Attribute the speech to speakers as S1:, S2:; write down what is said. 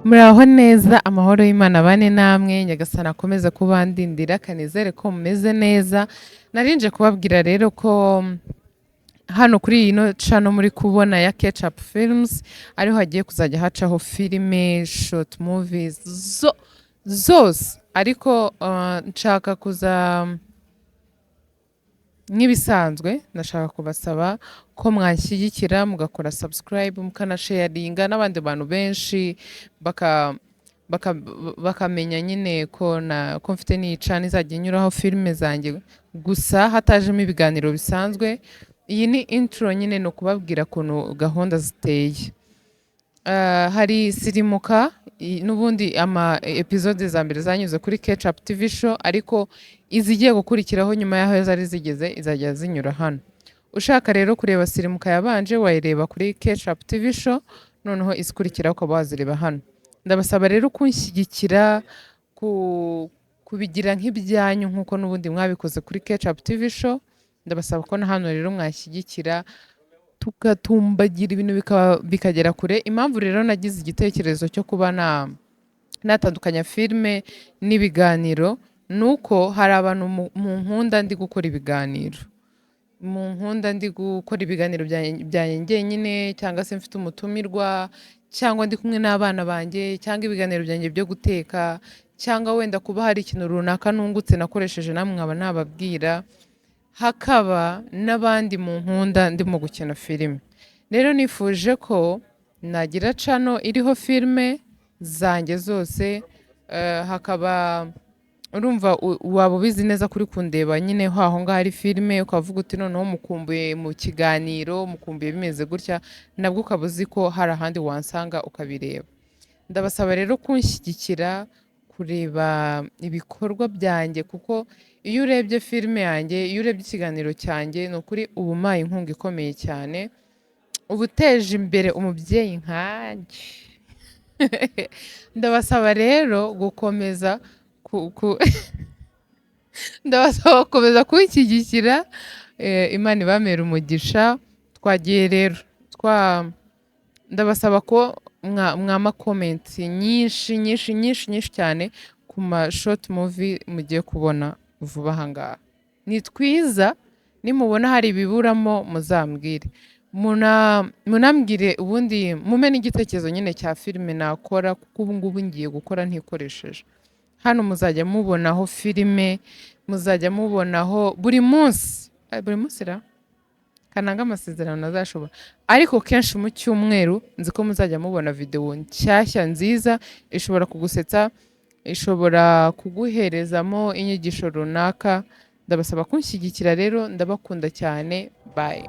S1: Muraho neza, amahoro y'Imana abane namwe, Nyagasani akomeze kubandindira, kanizere ko mumeze neza. Narinje kubabwira rero ko hano kuri ino channel muri kubona ya Ketchup Films ariho hagiye kuzajya hacaho filime, short movies zo zose, ariko nshaka kuza nk'ibisanzwe, ndashaka kubasaba ko mwanshyigikira mugakora subscribe, mukanasharinga n'abandi bantu benshi bakamenya nyine ko mfite n'iyi channel izajya inyuraho filime zanjye gusa hatajemo ibiganiro bisanzwe. Iyi ni intro nyine, ni ukubabwira ukuntu gahunda ziteye. Hari Sirimuka, n'ubundi ama episode za mbere zanyuze kuri Ketchup TV Show, ariko izigiye gukurikiraho nyuma y'aho zari zigeze izajya zinyura hano. Ushaka rero kureba Sirimuka yabanje wayireba kuri Ketchup TV Show, noneho izikurikiraho ukaba wazireba hano. Ndabasaba rero kunshyigikira, kubigira nk'ibyanyu nk'uko n'ubundi mwabikoze kuri Ketchup TV Show. Ndabasaba ko na hano rero mwashyigikira, tugatumbagira ibintu bikagera kure. Impamvu rero nagize igitekerezo cyo kuba natandukanya filime n'ibiganiro ni uko hari abantu mu nkunda ndi gukora ibiganiro, mu nkunda ndi gukora ibiganiro byanjye njyenyine, cyangwa se mfite umutumirwa, cyangwa ndi kumwe n'abana banjye, cyangwa ibiganiro byanjye byo guteka, cyangwa wenda kuba hari ikintu runaka nungutse nakoresheje namwe nkaba nababwira. Hakaba n'abandi mu nkunda ndimo gukina filime. Rero nifuje ko nagira channel iriho filime zanjye zose, hakaba urumva waba ubizi neza kuri kundeba nyine aho ngaho hari filime, ukavuga uti noneho mukumbuye mu kiganiro, mukumbuye bimeze gutya, nabwo ukaba uzi ko hari ahandi wansanga ukabireba. Ndabasaba rero kunshyigikira, kureba ibikorwa byanjye, kuko iyo urebye filime yanjye, iyo urebye ikiganiro cyanjye, ni ukuri uba umpaye inkunga ikomeye cyane, uba uteje imbere umubyeyi nkanjye. Ndabasaba rero gukomeza ndabasaba gukomeza kunshyigikira, Imana ibamere umugisha. Twagiye rero ndabasaba ko mwampa comment nyinshi nyinshi nyinshi nyinshi cyane ku ma short movie mugiye kubona vuba aha ngaha. Ni twiza, nimubona hari ibiburamo muzambwire. Munambwire ubundi mumpe n'igitekerezo nyine cya filime nakora, kuko ubu ngubu ngiye gukora ntikoresheje. Hano muzajya mubonaho filime, muzajya mubonaho buri munsi, buri munsi ra? Kananga amasezerano ntazashobora, ariko kenshi mu cyumweru nzi ko muzajya mubona videwo nshyashya nziza, ishobora kugusetsa, ishobora kuguherezamo inyigisho runaka. Ndabasaba kunshyigikira rero, ndabakunda cyane, bye.